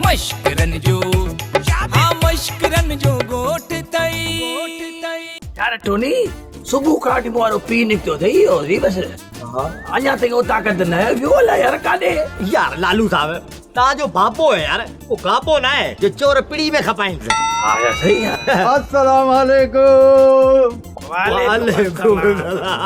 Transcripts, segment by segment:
مشڪرن جو ها مشڪرن جو ڳوٺ اٿئي. يار ٽوني صبح کان وٺي مون وارو پيء نڪتو اٿئي اهو ري بس اڃا تائين اوطاق تي نه آيو ويو الائي يار ڪاڏي. يار لالو صاحب توهان جو بابو آهي يار ڪو گابو نه آهي جو چور پڙي ۾ کپائينس. ها يار صحيح آهي. السلام عليڪم. وعليڪم السلام.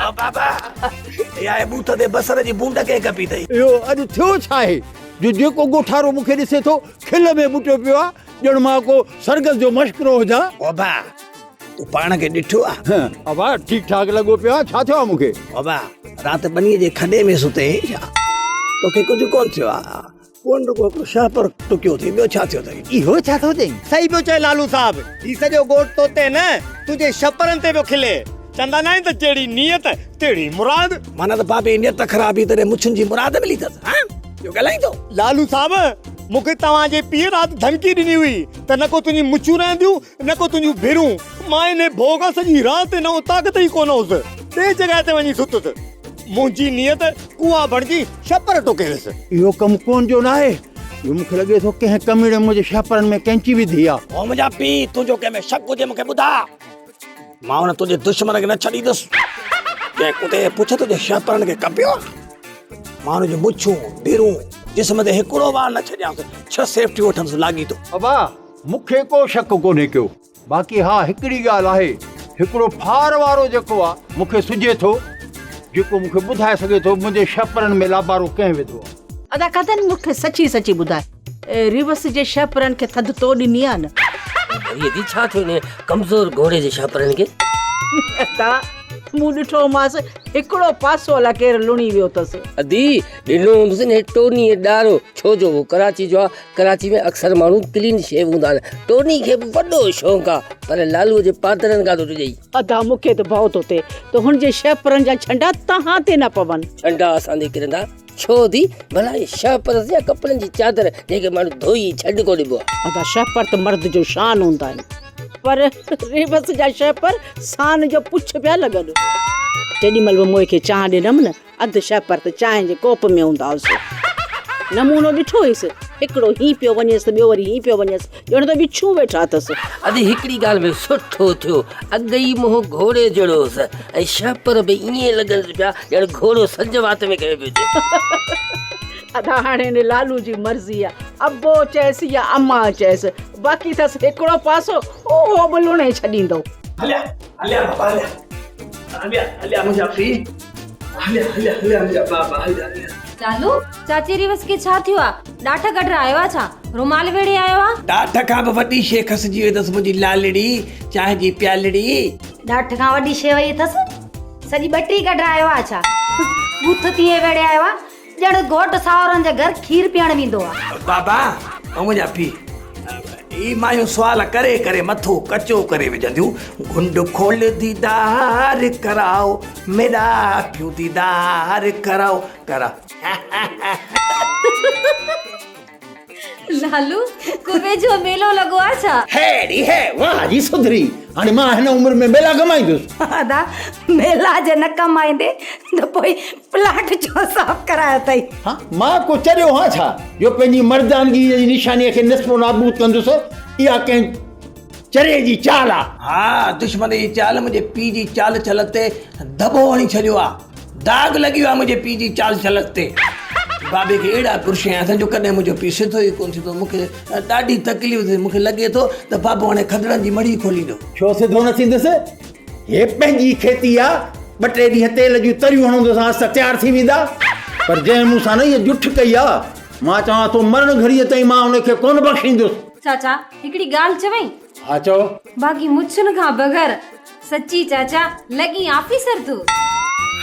او بابا اها ٻوٿ تي بصر جي بونڊ ڪنهن ڪپي اٿئي؟ اهو اڄ ٿيو ڇا آهي جو جيڪو ڳوٺارو مون کي ڏسي ٿو کل ۾ ٻوٽيو پيو آهي ڄڻ مان ڪو سرگس جو مشڪرو هجان. بابا تو پاڻ کي ڏٺو آ؟ ابا ٺيڪ ٺاڪ لڳو پيو آ، ڇا ٿيو آ مون کي؟ بابا رات ٻنيء جي کڏي ۾ ستي هئين ڇا؟ توکي ڪجهه ڪونه ٿيو آ؟ ڪونه رڳو هڪڙو شهپر ٽڪيو اٿئي ٻيو ڇا ٿيو اٿئي؟ اهو ڇا ٿو چئين؟ صحيح پيو چئي لالو صاحب، هي سڄو ڳوٺ تو تي نه تنهنجي شهپرن تي پيو کلي. چوندا ناهن ته جهڙي نيت تهڙي مراد. معنيٰ ته بابي نيت خراب هئي تڏهن مڇن جي مراد ملي اٿس ها؟ اهو ڳالهائين ٿو؟ لالو صاحب مون کي توهان جي پيء رات ڌمڪي ڏني هئي ته نه ڪو تنهنجون مڇون رهنديون نه ڪو تنهنجون ڀيرون. مان انهي ڀوء کان سڄي رات ان اوطاق تي ئي ڪونه هوس. ٻي جڳهه تي وڃي ستس. منهنجي نيت ڪوئا بڻجي شهپر ٽوڪي ويس. اهو ڪم ڪونه جو ناهي. اهو مون کي لڳي ٿو ڪنهن ڪميڻي منهنجي شهپرن ۾ ڪينچي وڌي آ. او منهنجا پيء تنهنجو ڪنهن ۾ شڪ هجي مون کي ٻڌاء. مان ان تنهنجي دشمن کي نه ڇڏيندس. جنهن ڪتي جي پڇ تنهنجي شهپرن کي ڪپيو آ. مان ان جون مڇون، ڀيرون، جسم تي هڪڙو وار نه ڇڏيانس. ڇهه سيفٽيون وٺندس لاڳيتو. ابا مون کي ڪو شڪ ڪونهي ڪيو. باقي ها هڪڙي ڳالهه آهي، هڪڙو ڦار وارو جيڪو آ، مون کي سجهي ٿو، جيڪو مون کي ٻڌائي سگهي ٿو منهنجي شهپرن ۾ لابارو ڪنهن وڌو آ. ادا ڪدن مون کي سچي سچي ٻڌاء، ريوس جي شهپرن کي ٿڌ تو ڏني آ نه؟ وري ادي ڇا ٿيو انهيء ڪمزور گهوڙي جي شهپرن کي؟ ادا مون ڏٺو هومانس، هڪڙو پاسو الا ڪير لڻي ويو اٿس. ادي ڏنو هوندس انهيء ٽونيء ڏارو، ڇو جو هو ڪراچي جو آ، ڪراچي ۾ اڪثر ماڻهو ڪلين شيو هوندا آهن. ٽوني کي به وڏو شوق آ پر لالوء جي پادرن کان ٿو ڊڄئي. ادا مون کي ته ڀؤ ٿو ٿئي ته هن جي شهپرن جا ڇنڊا توهان تي نه پون. ڇنڊا اسان تي ڪرندا ڇو ٿي ڀلا اهي شهپر يا ڪپڙن جي چادر جنهن کي ماڻهو ڌوئي ڇنڊ ڪو ڏبو آ. ادا شهپر ته مرد جو شان هوندا آهن پر ريوس جا شهپر سان جو پڇ پيا لڳن. جيڏي مهل به موئي کي چانهه ڏنم نه اڌ شهپر ته چانهه جي ڪوپ ۾ هوندا هئس. نمونو ڏٺو هيس، هڪڙو هين پيو وڃيس ته ٻيو وري هين پيو وڃيس، ڄڻ ته وڇون ويٺا اٿس. ادي هڪڙي ڳالهه ۾ سٺو ٿيو، اڳ ئي منهن گهوڙي جهڙو هوس ۽ شهپر به ائين لڳنس پيا ڄڻ گهوڙو سنج وات ۾ کنيو پيو اچي. ادا هاڻي ان لالو جي مرضي آ، ابو چئيس يا امان چئيس، باقي اٿس هڪڙو پاسو، اهو به لڻي ڇڏيندو. هليا هليا بابا هليا هليا هليا منهنجا پيء. هليا هليا هليا منهنجا بابا هليا هليا. لالو، چاچي ريوس کي ڇا ٿيو آ؟ ڏاٺ ڪڍرايو آ ڇا؟ رومال ويڙهي آيو آ؟ ڏاٺ کان به وڏي شيء کسجي وئي اٿس منهنجي لالڙي، چانهه جي پيالڙي. ڏاٺ کان وڏي شيء وئي اٿس؟ سڄي ٻٽي ڪڍرايو آ ڇا؟ ٻوٿ تيئن ويڙهي آيو آ، ڄڻ گهوٽ ساهورن جي گهر کير پيئڻ ويندو آ. بابا، او منهنجا پيء، هي مايون سوال ڪري ڪري مٿو ڪچو ڪري وجهنديون. گهنڊ کول ديدار ڪراء، ميڏا اکيون ديدار ڪراء، ڪراء. لالو، ڪو ويجهو ميلو لڳو آ ڇا؟ هيڙي هي، واهه جي سڌري، هاڻي مان هن عمر ۾ ميلا ڪمائيندس. ادا، ميلا جي نه ڪمائيندي ته پوء پلاٽ ڇو صاف ڪرايو اٿئي؟ ها، مان ڪو چريو هان ڇا، جو پنهنجي مردانگيء جي نشانيء کي نصف و نابود ڪندس؟ اها ڪنهن چريي جي چال آ. ها، دشمن جي چال منهنجي پيء جي چال چلت تي ڌٻو هڻي ڇڏيو آ. داغ لڳي ويو آ منهنجي پيء جي چال چلت تي. بابي کي اهڙا برش هنيا اٿن جو ڪڏهن منهنجو پيء سڌو ئي ڪونه ٿيندو. مون کي ڏاڍي تڪليف ٿي. مون کي لڳي ٿو ته بابو هاڻي کدڙن جي مڙهي کوليندو. ڇو سڌو نه ٿيندس؟ هي پنهنجي کيتي آ، ٻه ٽي ڏينهن تيل جون تريون هڻندوسانس ته تيار ٿي ويندا. پر جنهن مون سان نه هيء جٺ ڪئي آ، مان چوان ٿو مرڻ گهڙيء تائين مان ان کي ڪونه بخشيندس. چاچا، هڪڙي ڳالهه چوين؟ ها چئو. باقي مڇن کان بغير سچي چاچا لڳين آفيسر ٿو.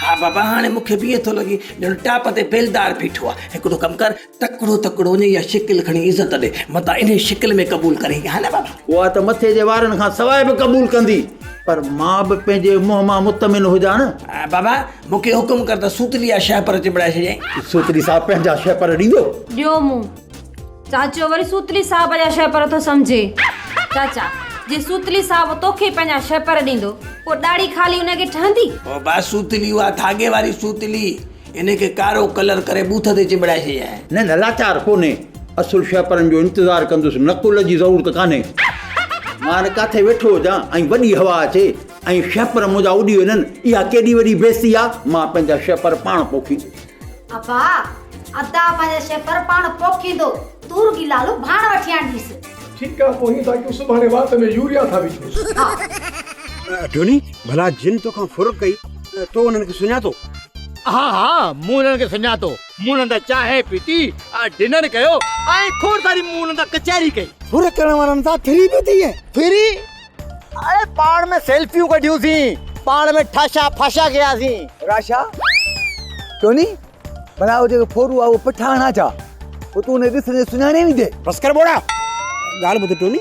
ها بابا هاڻي مون کي به ائين ٿو لڳي ڄڻ ٽاپ تي بيلدار بيٺو آ. هڪڙو ڪم ڪر تڪڙو تڪڙو وڃي اها شڪل کڻي عزت ڏي متان انهي شڪل ۾ قبول ڪرين ها نه بابا. اها ته مٿي جي وارن کان سواء به قبول ڪندي پر مان به پنهنجي منهن مان مطمئن هجان نه. بابا مون کي حڪم ڪر ته سوتلي جا شهپر چنبڙائي ڇڏيائين. سوتلي صاحب پنهنجا شهپر ڏيندو؟ ڏيو مون. چاچو وري سوتلي صاحب جا شهپر ٿو سمجهي. چاچا، جي سوتلي صاحب توکي پنهنجا شهپر ڏيندو، پوء ڏاڙهي خالي ان کي ٺهندي؟ او با سوتلي اها ڌاڳي واري سوتلي، ان کي ڪارو ڪلر ڪري ٻوٿ تي چنبڙائي ڇڏيانء. نه نه لاچار ڪونهي، اصل شهپرن جو انتظار ڪندس، نقل جي ضرورت ڪانهي. مان ڪاٿي ويٺو هجان ۽ وڏي هوا اچي ۽ شهپر منهنجا اڏي وڃن، اها ڪيڏي وڏي بيستي آ، مان پنهنجا شهپر پاڻ پوکيندس. ابا، ادا پنهنجا شهپر پاڻ پوکيندو، تون رڳي لالو ڀاڻ وٺي آڻ ڏيس. ٺيڪ آ پوء ائين ٿا ڪيون سڀاڻي وات ۾ يوريا ٿا وجهونس. ها. ٽوني، ڀلا جن توکان ڦر ڪئي، تو انهن کي سڃاتو؟ ها ها، مون انهن کي سڃاتو. مون انهن سان چانهه پيتي، ڊنر ڪيو ۽ کوڙ ساري مون انهن سان ڪچهري ڪئي. ڦر ڪرڻ وارن سان ڦري به ٿئين؟ ڦري؟ اڙي پاڻ ۾ سيلفيون ڪڍيونسين، پاڻ ۾ ٺاشا ڦاشا ڪياسين. راشا، ٽوني، ڀلا اهو جيڪو ڦورو آهي اهو پٺاڻ آهي ڇا؟ پوء تون ان کي ڏسندي سڃاڻي ويندين؟ بس ڪر ٻوڙا، ڳالهه ٻڌ ٽوني،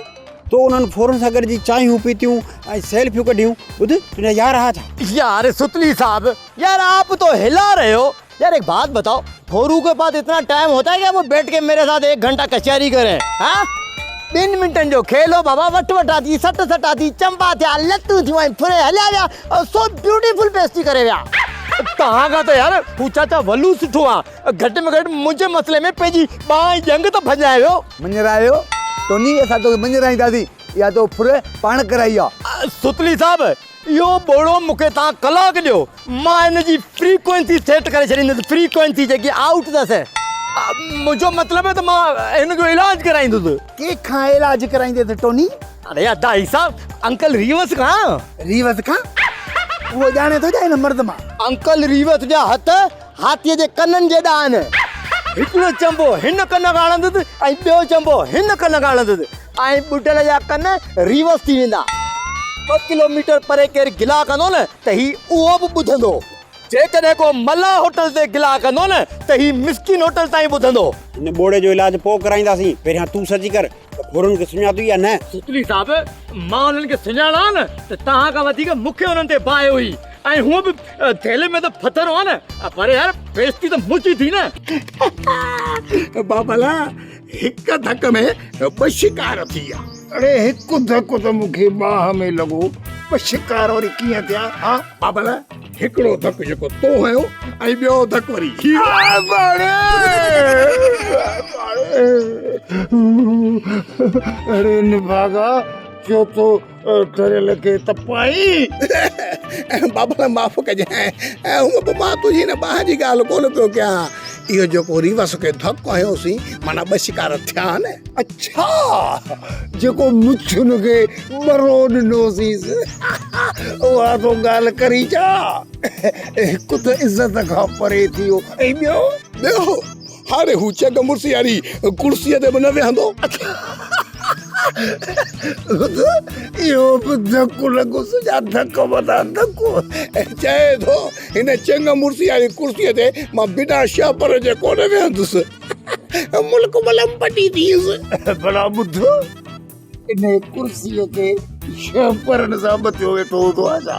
تو انهن ڦورن سان گڏجي چانهيون پيتيون ۽ سيلفيون ڪڍيون، ٻڌ تنهنجا يار ها ڇا؟ يار ستلي صاحب، يار آپ تو هلا رهي هو، يار ايڪ بات بتاؤ، ڦورو ڪي پاس اتنا ٽائيم هوتا هي ڪيا وو بيٺ ڪي ميري ساٿ ايڪ گهنٽا ڪچهري ڪرين، ها؟ ٻن منٽن جو کيل هو بابا، وٺ وٺان ٿي، سٽ سٽان ٿي، چنبا ٿيا، لتون ٿيون ۽ ڦري هليا ويا، سو بيوٽيفل بيستي ڪري ويا. توهان کان ته يار هو چاچا ولو سٺو آ، گهٽ ۾ گهٽ منهنجي مسئلي ۾ پنهنجي ٻانهن ۽ ڄنگهه ته ڀڃائي ويو. مڃرايو ٽوني، اسان توکي مڃرائينداسين، اها تو ڦر پاڻ ڪرائي آ. ستلي صاحب، اهو ٻوڙو مون کي توهان ڪلاڪ ڏيو، مان ان جي فريڪوئنسي سيٽ ڪري ڇڏيندس، فريڪوئنسي جيڪي آئوٽ اٿس. منهنجو مطلب آهي ته مان هن جو علاج ڪرائيندس. ڪنهن کان علاج ڪرائينديس ٽوني؟ اڙي ادا هي صاحب، انڪل ريوس کان. ريوس کان؟ اهو ڄاڻي ٿو ڇا هن مرض مان؟ انڪل ريوس جا هٿ هاٿيء جي ڪنن جيڏا آهن. هڪڙو چنبو هن ڪن کان هڻندس ۽ ٻيو چنبو هن ڪن کان هڻندس ۽ ٻڍل جا ڪن ريوس ٿي ويندا. ٻه ڪلوميٽر پري ڪير گلا ڪندو نه ته هي اهو به ٻڌندو. جيڪڏهن ڪو ملاح هوٽل تي گلا ڪندو نه ته هي مسڪين هوٽل تائين ٻڌندو. هن ٻوڙي جو علاج پوء ڪرائينداسين، پهريان تون سچ ڪر ته ڦورن کي سڃاتوئي يا نه؟ ستلي صاحب، مان انهن کي سڃاڻان نه ته توهان کان وڌيڪ مون کي انهن تي باهه هئي ۽ هونء به ٿيلهي ۾ ته پٿر هئا نه، پر يار بيعزتي ته منهنجي ٿي نه. بابل، هڪ ڌڪ ۾ ٻه شڪار ٿي ويا. اڙي هڪ ڌڪ ته مون کي ٻانهن ۾ لڳو، ٻه شڪار وري ڪيئن ٿيا؟ ها؟ بابل، هڪڙو ڌڪ جيڪو تو هنيو ۽ ٻيو ڌڪ وري هي. اڙي نڀاڳا، چوٿو ٺريل کي تپائين. بابل معاف ڪجانء، هونء به مان تنهنجي هن ٻانهن جي ڳالهه ڪونه پيو ڪيان. اهو جيڪو ريوس کي ڌڪ هنيوسين، معنيٰ ٻه شڪار ٿيا نه. اڇا جيڪو مڇن کي ٻرو ڏنوسيس اها تو ڳالهه ڪرين ڇا؟ هڪ ته عزت کان پري ٿي ويو ۽ ٻيو؟ ٻيو هاڻي هو چڳ مڙسي واري ڪرسيء تي به نه ويهندو. ٻڌ اهو به ڌڪ لڳس يا ڌڪ مٿان ڌڪ. چئي ٿو هن چڱ مڙسي واري ڪرسيء تي مان بنا شهپر جي ڪونه ويهندس. ملڪ ملم پٽي ٿيس. ڀلا ٻڌ، انهيء ڪرسيء تي شهپرن سان ٻڌيو ويٺو هوندو آهي ڇا؟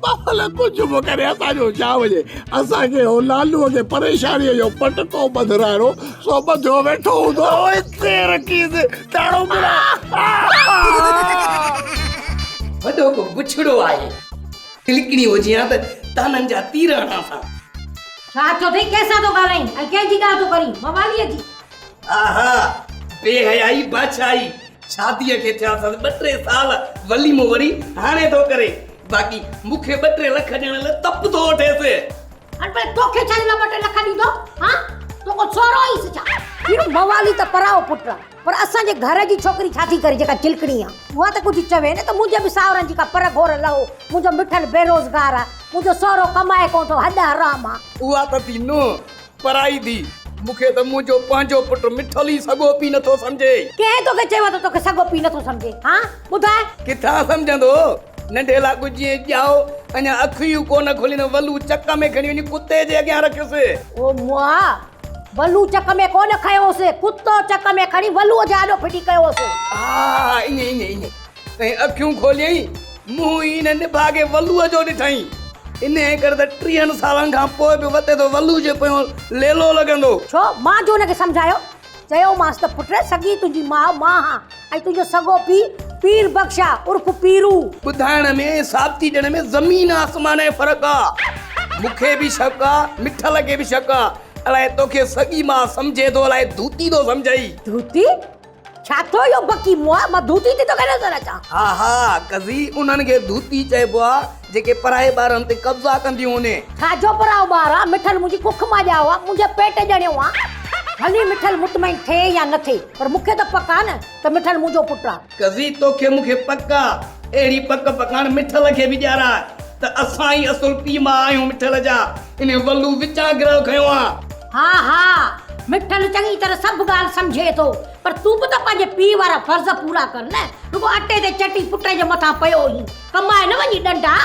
بابل ڪجهه به ڪري اسان جو ڇا وڃي، اسان کي هو لالوء کي پريشانيء جو پٽڪو ٻڌرائڻو سو ٻڌيو ويٺو هوندو. اتي رکيس تاڙو مڙا. وڏو ڪو بڇڙو آهي. تلڪڻي هجي ها ته طعنن جا تير هڻانس ها. ڇا ٿيو اٿئي؟ ڪنهن سان ٿو ڳالهائين ۽ ڪنهن جي ڳالهه ٿو ڪرين؟ مواليء جي. آها! بي حيائي بادشاهي. شاديء کي ٿيا اٿس ٻه ٽي سال، وليمو وري هاڻي ٿو ڪري. باقي مون کي ٻه ٽي لک ڏيڻ لاء تپ ٿو وٺيس. هاڻي ڀلا توکي ڇا جي لاء ٻه ٽي لک ڏيندو؟ ها؟ تو ڪو سهرو آهينس ڇا؟ اهو موالي ته پرائو پٽ آ، پر اسان جي گهر جي ڇوڪري ڇا ٿي ڪري جيڪا چلڪڻي آ؟ اها ته ڪجهه چوي نه ته منهنجي به ساهرن جي ڪا پر گهور لهو. منهنجو مٺل بيروزگار آ. منهنجو سهرو ڪمائي ڪونه ٿو، هڏ حرام آ. اها ته ٿي نونهن پرائي ڌي. مون کي ته منهنجو پنهنجو پٽ مٺل ئي سڳو پيء نٿو سمجهي. ڪنهن توکي چيو آ ته توکي سڳو پيء نٿو سمجهي؟ هان؟ ٻڌاء. ڪٿان سمجهندو؟ ننڍي لاڳو جيئن ڄائو، اڃا اک ئي ڪونه کلي ته ولو چڪ ۾ کڻي وڃي ڪتي جي اڳيان رکيس. او مئا! ولو چڪ ۾ ڪونه کنيو هوس، ڪتو چڪ ۾ کڻي ولوء جي آڏو ڦٽي ڪيو هوس. ها ائين ائين ائين. ۽ اکيون کوليائين، منهن ئي ان نڀاڳي ولوء جو ڏٺائين. انهيء ڪري ته ٽيهن سالن کان پوء به وتي ٿو ولوء جي پويان ليلو لڳندو. ڇو؟ مان جو ان کي سمجهايو. چيومانس ته پٽ سڳي تنهنجي ماء مان هان ۽ تنهنجو سڳو پيء پير بخش آ عرف پيرو. ٻڌائڻ ۾ ۽ ثابتي ڏيڻ ۾ زمين آسمان جو فرق آ. مون کي به شڪ آ، مٺل کي به شڪ آ. الائي توکي سڳي ماء سمجهي ٿو الائي ڌوتي ٿو سمجهئي. ڌوتي؟ ڇا ٿو اهو بڪي مئا مان ڌوتي ٿي توکي نظر اچان. ها ها قضي انهن کي ڌوتي چئبو آ جيڪي پرائي ٻارن تي قبضا ڪنديون هوني. ڇا جو پرائو ٻار آ مٺل منهنجي ڪک مان ڄائو آ منهنجي پيٽ ڄڻيو آ. ڀلي مٺل مطمئن ٿئي يا نه ٿئي پر مون کي ته پڪ آ نه ته مٺل منهنجو پٽ آ. قضي توکي مون کي پڪ آ اهڙي پڪ پڪاڻ مٺل کي به ڏياراء ته اسان ئي اصل پيء ماء آهيون مٺل جا انهي ولو وچان گرهه کنيو آ. ها ها مٺل چڱي طرح سڀ ڳالهه سمجهي ٿو پر تون به ته پنهنجي پيء وارا فرض پورا ڪر نه رڳو اٽي تي چٽي پٽ جي مٿان پيو هين ڪمائي نه وڃي ڏنڊا.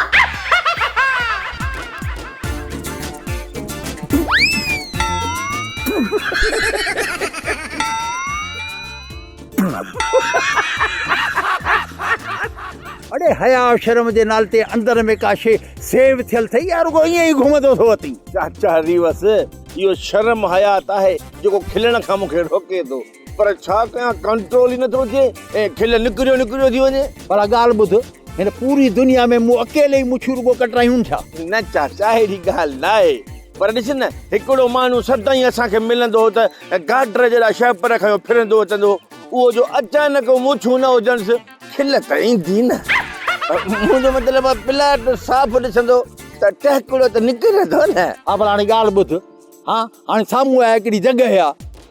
اڙي حياء شرم جي نالي تي اندر ۾ ڪا شيء سيو ٿيل اٿئي يا رڳو ائين ئي گهمندو ٿو وتين؟ چاچا ريوس، اهو شرم حياء ته آهي جيڪو کلڻ کان مون کي روڪي ٿو، پر ڇا ڪيان ڪنٽرول ئي نٿو ٿئي ۽ کل نڪريو نڪريو ٿي وڃي. ڀلا ڳالهه ٻڌ، هن پوري دنيا ۾ مون اڪيلي ئي مڇون رڳو ڪٽرايون ڇا؟ نه چاچا اهڙي ڳالهه ناهي، پر ڏس نه هڪڙو ماڻهو سدائين اسان کي ملندو هو ته گاڊر جيڏا شهپر کنيو ڦرندو وتندو هو، اهو جو اچانڪ مڇون نه هجنس، کل ته ايندي نه. منهنجو مطلب آهي پلاٽ صاف ڏسندو ته ٽهڪڙو ته نڪرندو نه. ها ڀلا هاڻي ڳالهه ٻڌ. ها هاڻي سامهون آهي هڪڙي جڳهه آ.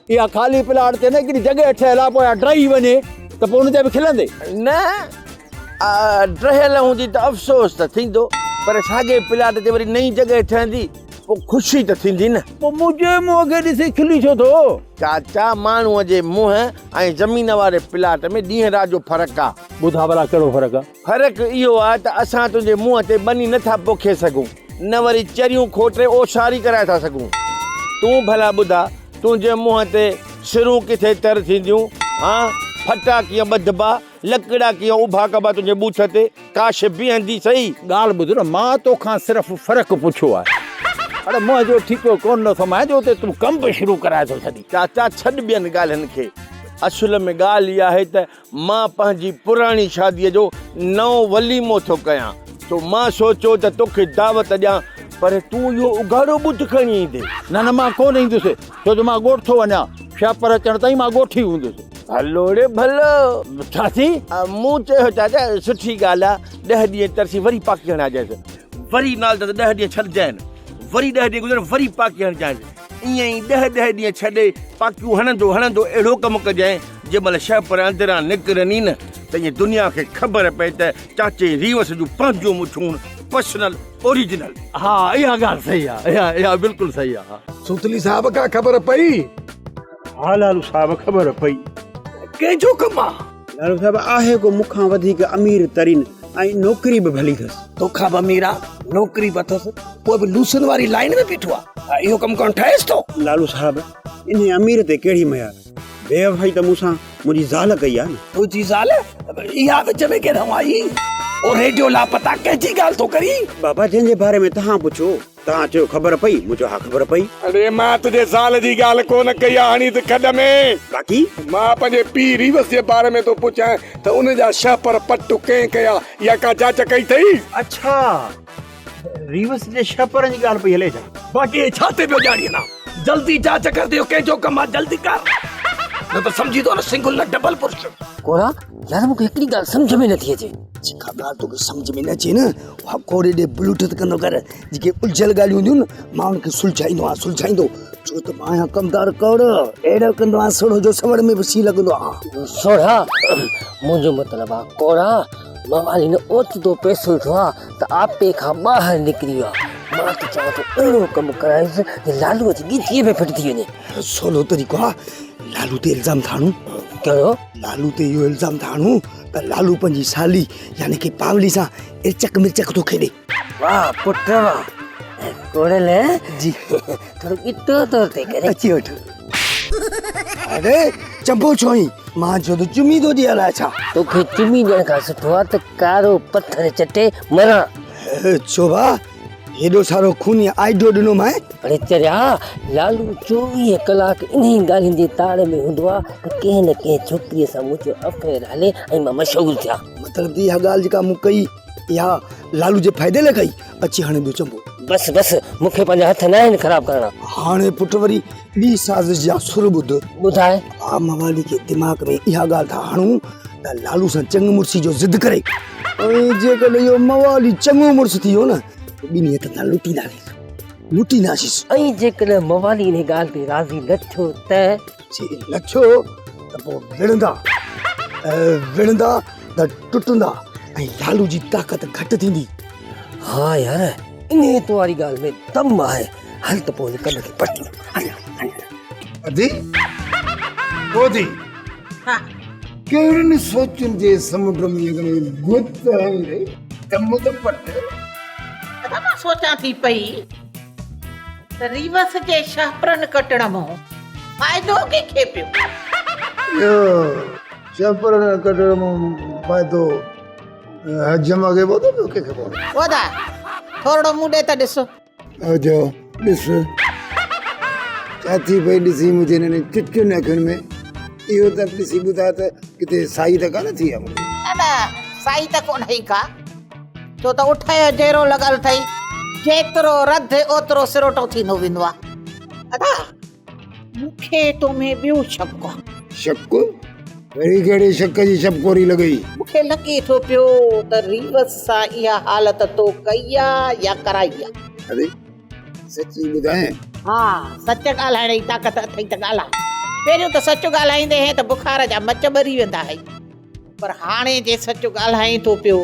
اها خالي پلاٽ تي نه هڪڙي جڳهه ٺهيل آ پوء اها ڊهي وڃي ته پوء ان تي به کلندي. نه ڊهيل هوندي ته افسوس ته ٿيندو پر ساڳئي پلاٽ تي وري نئين جڳهه ٺهندي پوء خوشي ته ٿيندي نه. پوء منهنجي منهن کي ڏسي کلي ڇو ٿو؟ چاچا ماڻهوء جي منهن ۽ زمين واري پلاٽ ۾ ڏينهن رات جو فرق آ. ٻڌاء ڀلا ڪهڙو فرق آ؟ فرق اهو آ ته اسان تنهنجي منهن تي ٻني نه ٿا پوکي سگهون، نه وري چريون کوٽي اوساري ڪرائي ٿا سگهون. تون ڀلا ٻڌاء تنهنجي منهن تي سرون ڪٿي تر ٿينديون؟ هان؟ ڦٽا ڪيئن ٻڌبا؟ لڪڙا ڪيئن اڀا ڪبا تنهنجي ٻوٿ تي؟ ڪاش بيهندي سهي. ڳالهه ٻڌ نه، مان توکان صرف فرق پڇيو آهي. اڙي منهنجو ٺيڪو ڪونه نه سمائي جو اتي تون ڪم به شروع ڪرائي ٿو ڇڏين. چاچا ڇڏ ٻين ڳالهين کي. اصل ۾ ڳالهه اها آهي ته مان پنهنجي پراڻي شاديء جو نئون وليمو ٿو ڪيان. سو مان سوچيو ته توکي دعوت ڏيان پر تون اهو اگهاڙو ٻوٿ کڻي ايندين. نه نه مان ڪونه ايندس، ڇو جو مان ڳوٺ ٿو وڃان. شهپر اچڻ تائين مان ڳوٺ ئي هوندس. ڀلو ڙي ڀلو. ڇا ٿي؟ مون چيو چاچا سٺي ڳالهه آ، ڏهه ڏينهن ترسي وري پاڪي هڻائجانس. وري نال ته ڏهه ڏينهن ڇڏجانء. وري ڏهه ڏينهن گذرن وري پاڪي هڻجانس. ائين ئي ڏهه ڏهه ڏينهن ڇڏي پاڪيون هڻندو هڻندو اهڙو ڪم ڪجانء جنهن مهل شهپر اندران نڪرن ئي نه ته ائين دنيا کي خبر پئي ته چاچي ريوس جون پنهنجون مڇون پرسنل اوريجنل. ها اها ڳالهه صحيح آ اها اها بلڪل صحيح آ. سوتلي صاحب کان خبر پئي؟ ها لالو صاحب خبر پئي. ڪنهن جو ڪم آ؟ لالو صاحب آهي ڪو مون کان وڌيڪ امير ترين ۽ نوڪري به ڀلي اٿس. توکان به امير آ، نوڪري به اٿس، پوء به لوسن واري لائين ۾ بيٺو آ. اهو ڪم ڪرڻ ٺهيس ٿو؟ لالو صاحب انهي امير تي ڪهڙي ميار؟ بيوفائي ته مون سان منهنجي زال ڪئي آ نه. تنهنجي زال؟ اها وچ ۾ ڪيڏانهن آئي؟ او ريڊيو لاپتا ڪنهن جي ڳالهه ٿو ڪرين؟ بابا جنهن جي باري ۾ توهان پڇيو. توهان چيو خبر پئي؟ مون چيو ها خبر پئي. اڙي مان تنهنجي زال جي ڳالهه ڪو نه ڪئي آ هڻي ته کڏ ۾. باقي؟ مان پنهنجي پيء ريوس جي باري ۾ ٿو پڇان ته ان جا شهپر پٽ ڪنهن ڪيا يا ڪا جاچ ڪئي اٿئي؟ اڇا ريوس جي شهپرن جي ڳالهه پئي هلي ڇا؟ باقي هي ڇا تي پيو ڄاڻين ها؟ جلدي جاچ ڪر ته اهو ڪنهن جو ڪم آ جلدي ڪر نه ته سمجهي ٿو نه سنگل نه ڊبل برش. ڪورا يار مون کي هڪڙي ڳالهه سمجهه ۾ نٿي اچي. جيڪا ڳالهه توکي سمجهه ۾ نه اچي نه اها ڪوري ڏي بلوٽوٿ ڪندو ڪر. جيڪي الجهيل ڳالهيون هونديون نه مان ان کي سلجهائيندو آهيان سلجهائيندو ڇو ته مان آهيان ڪمدار ڪوڙ اهڙو ڪندو آهيان سوڙهو جو سوڙ ۾ به سي لڳندو آهيان سوڙها منهنجو مطلب آ ڪوڙا موالي نه اوچتو پئسو ڏٺو آ ته آپي کان ٻاهر نڪري ويو آ مان ته چوان ٿو اهڙو ڪم ڪرائيس جو لالو جي ڳچيء ۾ ڦٽ ٿي وڃي سولو طريقو آ لالو تي الزام ٿا هڻون ڪهڙو لالو تي اهو الزام ٿا هڻون ته لالو پنهنجي سالي يعني ڪي پاولي سان ارچڪ مرچڪ ٿو کيڏي واھ پٽ واھ ڪوڙل جي ٿورو ڳٽو تو تي ڪري اچي وٺ اڙي چنبو ڇو آهين مان چيو ته چمي ٿو ڏي الائي ڇا توکي چمي ڏيڻ کان سٺو آ ته ڪارو پٿر چٽي مران ڇو ڀا هيڏو سارو خوني آئيڊيو ڏنو مانء. اڙي چريا، لالو 24 ڪلاڪ انهي ڳالهين جي تاڙ ۾ هوندو آ ته ڪنهن نه ڪنهن ڇوڪريء سان منهنجو افيئر هلي ۽ مان مشهور ٿيان. مطلب ته اها ڳالهه جيڪا مون ڪئي، اها لالو جي فائدي لاء ڪئي. اچي هاڻي ٻيو چنبو. بس بس، مون کي پنهنجا هٿ ناهن خراب ڪرڻا. هاڻي پٽ وري ٻي سازش جا سر ٻڌ. ٻڌاء. آ موالي کي دماغ ۾ اها ڳالهه ٿا هڻون ته لالو سان چڱ مڙسي جو ضد ڪري ۽ جيڪڏهن اهو موالي چڱو مڙس ٿي ويو نه ته ٻنهي هٿن سان لٽينداسين لٽينداسين. ۽ جيڪڏهن موالي انهي ڳالهه تي راضي نه ٿيو ته؟ جي نه ٿيو ته پوء وڙهندا وڙهندا ته ٽٽندا ۽ لالو جي طاقت گهٽ ٿيندي. ها يار انهي تو واري ڳالهه ۾ دم آهي. هل ته پوء هن ڪن کي پٽيون. هل هل. ادي ٻوڌي ها ڪهڙين سوچن جي سمنڊ ۾ اڳڻي گت هڻي رهي دم ته پٽ. ادا مان سوچان ٿي پئي ته ريوس جي شهپرن ڪٽڻ مون فائدو ڪنهن کي پيو؟ اهو شهپرن ڪٽڻ مون فائدو حجم کي پوندو ٻيو ڪنهن کي پوندو؟ او ادا ٿورڙو مون ڏي ته ڏس. اجهو ڏس ڇا ٿي پئي ڏسين منهنجي انهن چچن اکين ۾ اهو ته ڏسي ٻڌاء ته ڪٿي سائي ته ڪانه ٿي آهي مون کي. نه نه سائي ته ڪونهي ڪا ڇو ته اٺ جو جيرو لڳل اٿئي جيترو رڌ اوترو سروٽو ٿيندو ويندو آهي. ادا مون کي تو ۾ ٻيو شڪ آ. شڪ؟ وري ڪهڙي شڪ جي شپڪوري لڳئي؟ مون کي لڳي ٿو پيو ته ريوس سان اها حالت تو ڪئي آ يا ڪرائي آ. ادي سچي ٻڌايان؟ ها سچ ڳالهائڻ جي طاقت اٿئي ته ڳالهاء. پهريون ته سچ ڳالهائيندي هئين ته بخار جا مچ ٻري ويندا هئي. پر هاڻي جي سچ ڳالهائين ٿو پيو،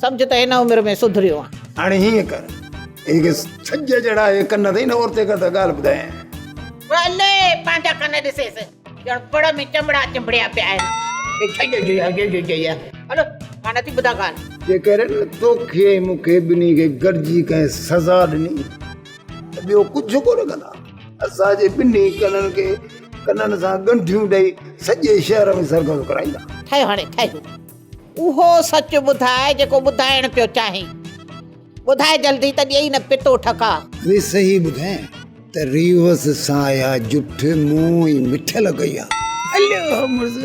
سمجهه ته هن عمر ۾ سڌريو آهين. هاڻي هيئن ڪر، هي جيڪي ڇڄ جهڙا هي ڪن اٿئي نه، اورتي ڪر ته ڳالهه ٻڌايانء. ڀلي پنهنجا ڪن ڏسيس، ڄڻ پڙ ۾ چمڙا چنبڙيا پيا آهن. هي ڇڄ جهڙا. هلو، مان نٿي ٻڌان ڳالهه. جيڪڏهن توکي ۽ مون کي ٻنهي کي گڏجي ڪنهن سزا ڏني ته ٻيو ڪجهه ڪونه ڪندا. اسان جي ٻنهي ڪنن کي ڪنن سان ڳنڍيون ڏئي سڄي شهر ۾ سرگس ڪرائيندا. ٺهيو هاڻي ٺهيو. اهو سچ ٻڌاء جيڪو ٻڌائڻ پيو چاهين. ٻڌاء جلدي ته ڏيئي نه پتو ٺڪاء. ري صحيح ٻڌايان ته ريوس سان اها جٺ مون ۽ مٺل ڪئي آ. هليو مڙس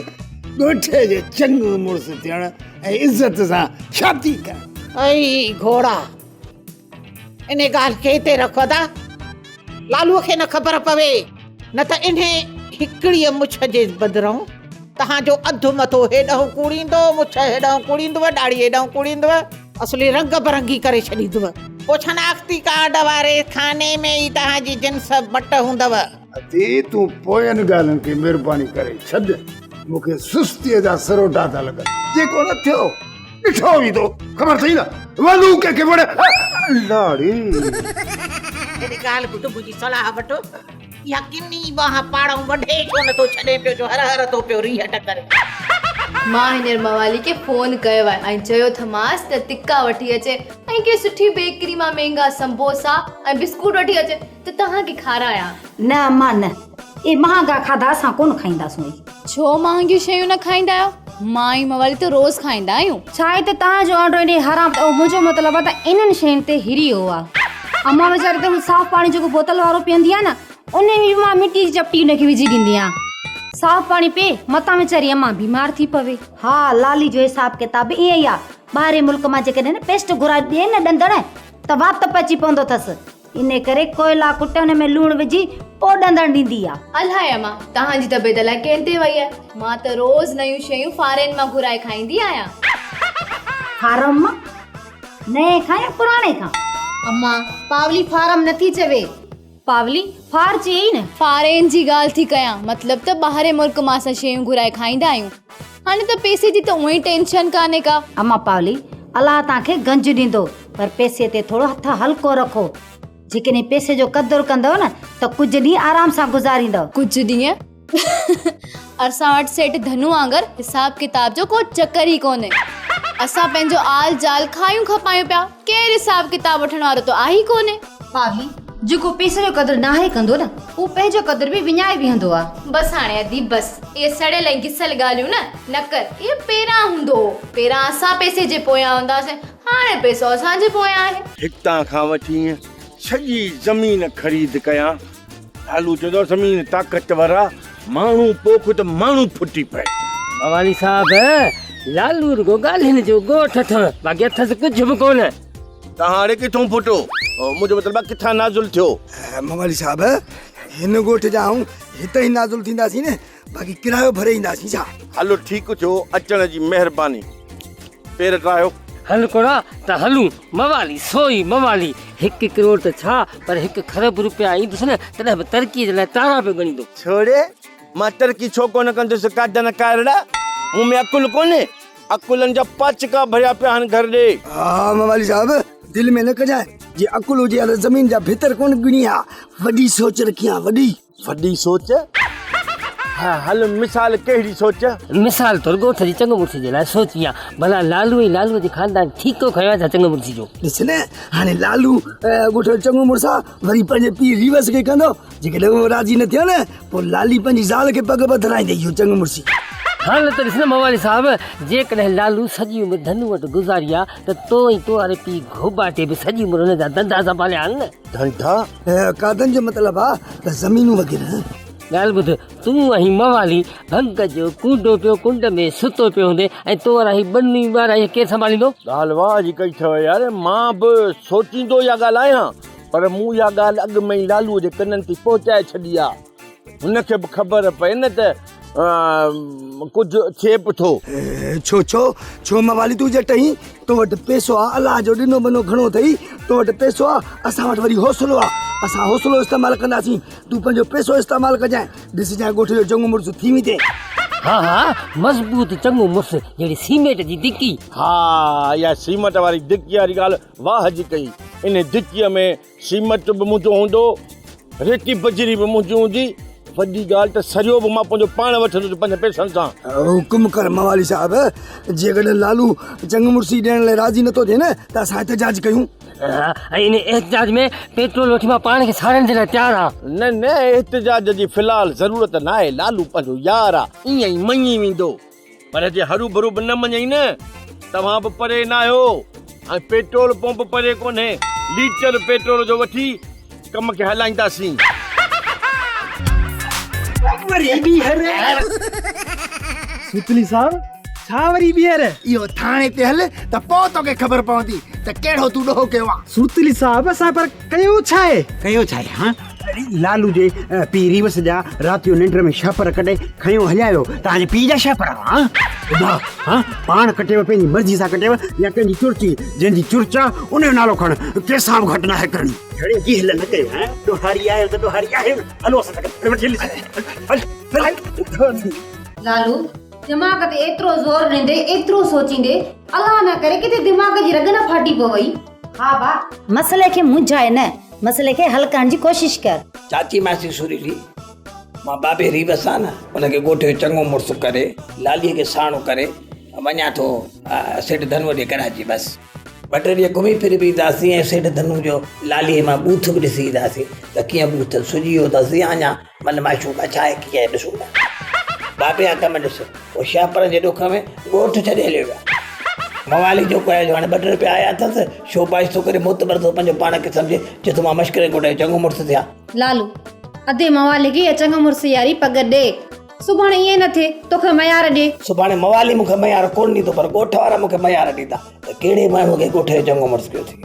ڳوٺ جو چڱو مڙس ٿيڻ ۽ عزت سان شادي ڪرڻ. اي گهوڙا! انهي ڳالهه کي هتي رک ادا، لالوء کي نه خبر پوي، نه ته انهي هڪڙيء مڇ جي بدران توهان جو اڌ مٿو هيڏانهن ڪوڙيندو، مڇ هيڏانهن ڪوڙيندو، ڏاڙهي هيڏانهن ڪوڙيندو، اصلي رنگ برنگي ڪري ڇڏيندو. پوء شناختي ڪارڊ واري خاني ۾ ئي توهان جي جنس مٽ هوندو. ادي تون پوين ڳالهين کي مهرباني ڪري ڇڏ، مون کي سستيء جا سروٽا ٿا لڳن. جيڪو نه ٿيو. ڏٺو ويندو خبر اٿئي نه ولو ڪنهن کي وڻي لاڙي. هيڏي ڳالهه ٻڌ منهنجي صلاح وٺ اها ڪني ٻانهن پاڙئون وڍي ڇو نٿو ڇڏين پيو جو هر هر ٿو پيو ريهه ٽڪري. مان هينئر موالي کي فون ڪيو آهي ۽ چيو ٿمانس ته تڪا وٺي اچي ۽ ڪنهن سٺي بيڪري مان مهنگا سمبوسا ۽ بسڪوٽ وٺي اچي ته توهان کي کارايان. نه امان نه اهي مهانگا کاڌا اسان ڪونه کائينداسون. ڇو مهانگيون شيون نه کائيندا آهيو؟ مان ۽ موالي ته روز کائيندا آهيون. ڇا آهي ته توهان جو آنڊو ايڏي حرام ته منهنجو مطلب آهي ته انهن شين تي هري ويو آهي. امان ويچاري ته هو صاف پاڻي جيڪو بوتل وارو پيئندي آهي نه ان ۾ به مان مٽي جي چپٽي ان کي وجهي ڏيندي آهيان. صاف پاڻي پي متان ويچاري امان بيمار ٿي پوي. ها لالي جو حساب ڪتاب به ائين ئي آهي. ٻاهرين ملڪ مان جيڪڏهن پيسٽ گهرائي ڏي نه ڏندڻ ته وات پچي پوندو اٿس. انهي ڪري ڪوئلا ڪٽي ان ۾ لوڻ وجهي پوء ڏندڻ ڏيندي آ. الائي امان توهان جي طبيعت الائي ڪنهن تي وئي آهي. مان ته روز نيون شيون فارين مان گهرائي کائيندي آهيان. فارم مان؟ نئين کان يا پراڻي کان؟ امان پاولي فارم نٿي چوي. پاولي فار چيئي نه. فارين جي ڳالهه ٿي ڪيان مطلب ته ٻاهرين ملڪ مان اسان شيون گهرائي کائيندا آهيون. هاڻي ته پئسي جي ته اونئن ئي ٽينشن ڪانهي ڪا. امان پاولي الله توهان کي گنج ڏيندو پر پئسي تي ٿورو هٿ هلڪو رکو. جيڪڏهن پئسي جو قدر ڪندؤ نه ته ڪجهه ڏينهن آرام سان گذاريندؤ. ڪجهه ڏينهن؟ اسان وٽ سيٺ ڌنو وانگر حساب ڪتاب جو ڪو چڪر ئي ڪونهي. اسان پنهنجو آل جال کايون کپايون پيا، ڪير حساب ڪتاب وٺڻ وارو ته آهي ئي ڪونهي. پاولي، جيڪو پئسي جو قدر ناهي ڪندو نه، هو پنهنجو قدر به وڃائي ويهندو آ. بس هاڻي ادي بس، اهي سڙيل ۽ گسيل ڳالهيون نه نه ڪر. اهي پهريان هوندو هو. پهريان اسان پئسي جي پويان هوندا هئاسين، هاڻ هاڻي پئسو اسان جي پويان آهي. هتان کان وٺي سڄي زمين خريد ڪيان. لالو چوندو آهي زمين طاقتور آ، ماڻهو پوک ته ماڻهو ڦٽي پئي. موالي صاحب، لالو رڳو ڳالهين جو ڳوٺ اٿو، باقي اٿس ڪجهه به ڪونه. توهان هاڻي ڪٿون ڦٽو؟ منهنجو مطلب آهي ڪٿان نازل ٿيو؟ موالي صاحب، هن ڳوٺ جا آهون، هتي ئي نازل ٿينداسين نه، باقي ڪرايو ڀري اينداسين ڇا؟ هلو ٺيڪ ٿيو، اچڻ جي مهرباني. پير ٽاهيو. هل ڪوڙا ته هلون، موالي سو ئي موالي، هڪ ڪروڙ ته ڇا پر هڪ کرب روپيا ايندس نه تڏهن به ترقيء جي لاء تارا پيو ڳڻيندو. ڇوڙي، مان ترقي ڇو ڪونه ڪندس ڪاڍن ڪارڙا، مون ۾ عقل ڪونهي، عقلن جا پاچڪا ڀريا پيا آهن گهر ڏي. ها موالي صاحب، دل ۾ نه ڪجانء، جي عقل هجي ها ته زمين جا ڀتر ڪونه ڳڻي ها، وڏي سوچ رکي ها، وڏي. وڏي سوچ؟ ها هل مثال ڪهڙي سوچ؟ مثال طور ڳوٺ جي چڱو مڙس جي لاء سوچي ها. ڀلا لالو ۽ لالوء جي خاندان ٺيڪو کنيو آهي ڇا چڱو مڙس جو؟ ڏس نه هاڻي لالو ڳوٺ جو چڱو مڙس آ وري پنهنجي پيء ريوس کي ڪندو جيڪڏهن اهو راضي نه ٿيو نه پوء لالي پنهنجي زال کي پڳ ٻڌرائيندي اهو چڱو مڙسي. هل ته ڏس نه موالي صاحب جيڪڏهن لالو سڄي عمر ڌنو وٽ گذاري ها ته تو ۽ تو واري پيء گهوٻاٽي به سڄي عمر هن جا ڌنڌا سنڀاليا هن نه. ڌنڌا؟ قادن جو مطلب آ ته زمينون وغيره. ڳالهه ٻڌ، تون آهين موالي، ڀنگ جو ڪونڊو پيو ڪنڊ ۾ ستو پيو هوندين ۽ تو وارا هي ٻني ٻارا اهي ڪير سنڀاليندو؟ ڳالهه واهه جي ڪئي اٿئو يار، مان به سوچيندو اها ڳالهه آهيان، پر مون اها ڳالهه اڳ ۾ ئي لالوء جي ڪنن تي پهچائي ڇڏي آ. هن کي به خبر پئي نه ته ڪجهه ٿئي به ٿو. ڇو ڇو ڇو موالي تون ڄٽ آهين، تو وٽ پئسو آ، الله جو ڏنو ٻنو گهڻو اٿئي، تو وٽ پئسو آ، اسان وٽ وري حوصلو آ، اسان حوصلو استعمال ڪنداسين، تون پنهنجو پئسو استعمال ڪجانء، ڏسجانء ڳوٺ جو چڱو مڙس ٿي ويندين. ها ها مضبوط چڱو مڙس جهڙي سيمينٽ جي دڪي. ها اها سيمينٽ واري دڪي واري ڳالهه واهه جي ڪئي، انهي دڪيء ۾ سيمٽ به منهنجو هوندو، ريتي بجري به منهنجي هوندي، وڏي ڳالهه ته سريو به مان پنهنجو پاڻ وٺندس پنهنجن پئسن سان. حڪم ڪر موالي صاحب، جيڪڏهن لالو چڱ مڙسي ڏيڻ لاء راضي نٿو ٿئي نه ته اسان احتجاج ڪيون. ۽ ان احتجاج ۾ پيٽرول وٺي مان پاڻ کي ساڙڻ جي لاء تيار آهيان. نه نه احتجاج جي في الحال ضرورت ناهي، لالو پنهنجو يار آ، ائين ئي مڃي ويندو. پر جي هروڀرو به نه مڃئي نه، توهان به پري ناهيو ۽ پيٽرول پمپ پري ڪونهي، ليٽر پيٽرول جو وٺي ڪم کي هلائينداسين. وري ٻيهر. سوتلي صاحب، ڇا وري ٻيهر؟ اهو ٿاڻي تي هل ته پوء توکي خبر پوندي ته ڪهڙو تون ڏوهه ڪيو آ. سوتلي صاحب، اسان پر ڪيو ڇا آهي؟ ڪيو ڇا آهي هان؟ لالو جي پيء ريوس جا رات جو ننڊ ۾ شهپر ڪڍي کنيو هليا ويو. توهان جي پيء جا شهپر هئا؟ ٻڌاء ها پاڻ ڪٽيو پنهنجي مرضي سان ڪٽيو يا ڪنهن جي چرچي؟ جنهن جي چرچ آ ان جو نالو کڻ، ڪنهن سان به گهٽ ناهي ڪرڻي. گهڻي جي هل نه ڪيو ها ڏوهاري آهيو ته ڏوهاري آهيو نه. هلو اسان سان گڏ وٺي هلي هل هل هل. لالو دماغ تي ايترو زور ڏيندي ايترو سوچيندي الله نه ڪري ڪٿي دماغ جي رڳ نه ڦاٽي پوئي. ها ڀاء مسئلي کي منجهائي نه مسئلي کي حل ڪرڻ جي ڪوشش ڪر. چاچي ماسي سريلي، مان بابي ريوس آ نه، ان کي ڳوٺ جو چڱو مڙس ڪري، لاليء کي ساڻو ڪري، وڃان ٿو سيٺ ڌنوء ڏي ڪراچي. بس ٻه ٽي ڏينهن گهمي ڦري به اينداسين ۽ سيٺ ڌنوء جو لاليء مان ٻوٿ به ڏسي اينداسين ته ڪيئن ٻوٿ سڄي ويو اٿس يا اڃا من معشوق آ، ڇا آهي ڪيئن آهي ڏسون ٿا. بابي جا ڪم ڏس، هو شهپرن جي ڏک ۾ ڳوٺ ڇڏي هليو ويو آ. موالي جيڪو آهي جو هاڻي ٻه ٽي روپيا آيا اٿس، شوبائش ٿو ڪري، معتبر ٿو پنهنجو پاڻ کي سمجهي، چئي ٿو مان مشڪري ڳوٺ جو چڱو مڙس ٿيان. لالو، ادي موالي کي اها چڱو مڙس ياري پڳ ڏي. سڀاڻي ائين نه ٿئي، توکي ميار ڏي. سڀاڻي موالي مون کي ميار ڪونه ڏيندو، پر ڳوٺ وارا مون کي ميار ڏيندا ته ڪهڙي ماڻهوء کي ڳوٺ جو چڱو مڙس ڪيو اٿئي.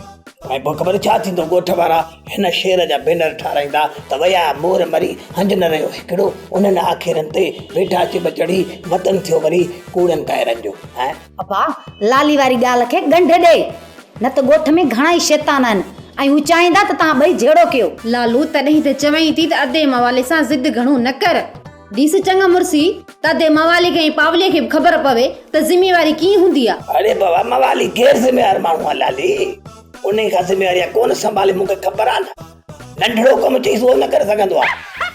۽ پوء خبر ڇا ٿيندو، ڳوٺ وارا هن شعر جا بينر ٺاراهيندا ته ويا مور مري، هنج نه رهيو هڪڙو، انهن آکيرن تي ويٺا چٻ چڙهي، وطن ٿيو وري ڪوڙن ڪائرن جو. ۽. ابا، لالي واري ڳالهه کي ڳنڍ ڏي، نه ته ڳوٺ ۾ گهڻا ئي شيطان آهن ۽ هو چاهيندا ته توهان ٻئي جهيڙو ڪيو. لالو، تڏهن ته چوين ٿي ته ادي موالي سان ضد گهڻو نه ڪر. ڏس چڱ مڙسي ته ادي موالي کي ۽ پاولي کي به خبر پوي ته ذميواري ڪيئن هوندي آ. اڙي بابا موالي غير ذميوار ماڻهو آ لالي، انهي کان ذميواري آ ڪونه سنڀالي مون کي خبر آ نه. ننڍڙو ڪم چئيس اهو نه ڪري سگهندو آ.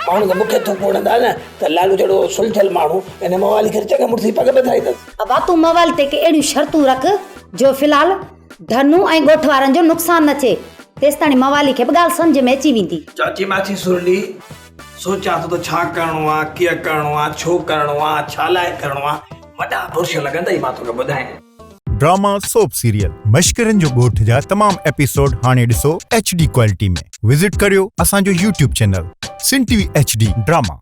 ماڻهو ته مون کي ٿڪ هڻندا نه ته لالو جهڙو سلجهيل ماڻهو ان موالي کي چڱي مڙسي پڳ ٻڌرائي اٿس. ابا تون موالي تي ڪي اهڙيون شرطون رک جو في الحال ڌنو ۽ ڳوٺ وارن جو نقصان نه ٿئي تيستاڻي موالي کي به ڳالهه سمجهه ۾ اچي ويندي. چاچي ماڇي سرلي، سوچيان ٿو ته ڇا ڪرڻو آ، ڪيئن ڪرڻو آ، ڇو ڪرڻو آ، ڇا لاء ڪرڻو آ، وڏا برش لڳندئي مان توکي ٻڌايان. ڊراما سوپ سيريل مشڪرن جو ڳوٺ جا تمام ايپيسوڊ هاڻي ڏسو ايڇ ڊي ڪوالٽي ۾ وزٽ ڪريو اسان جو YouTube channel Sindh T V H D drama.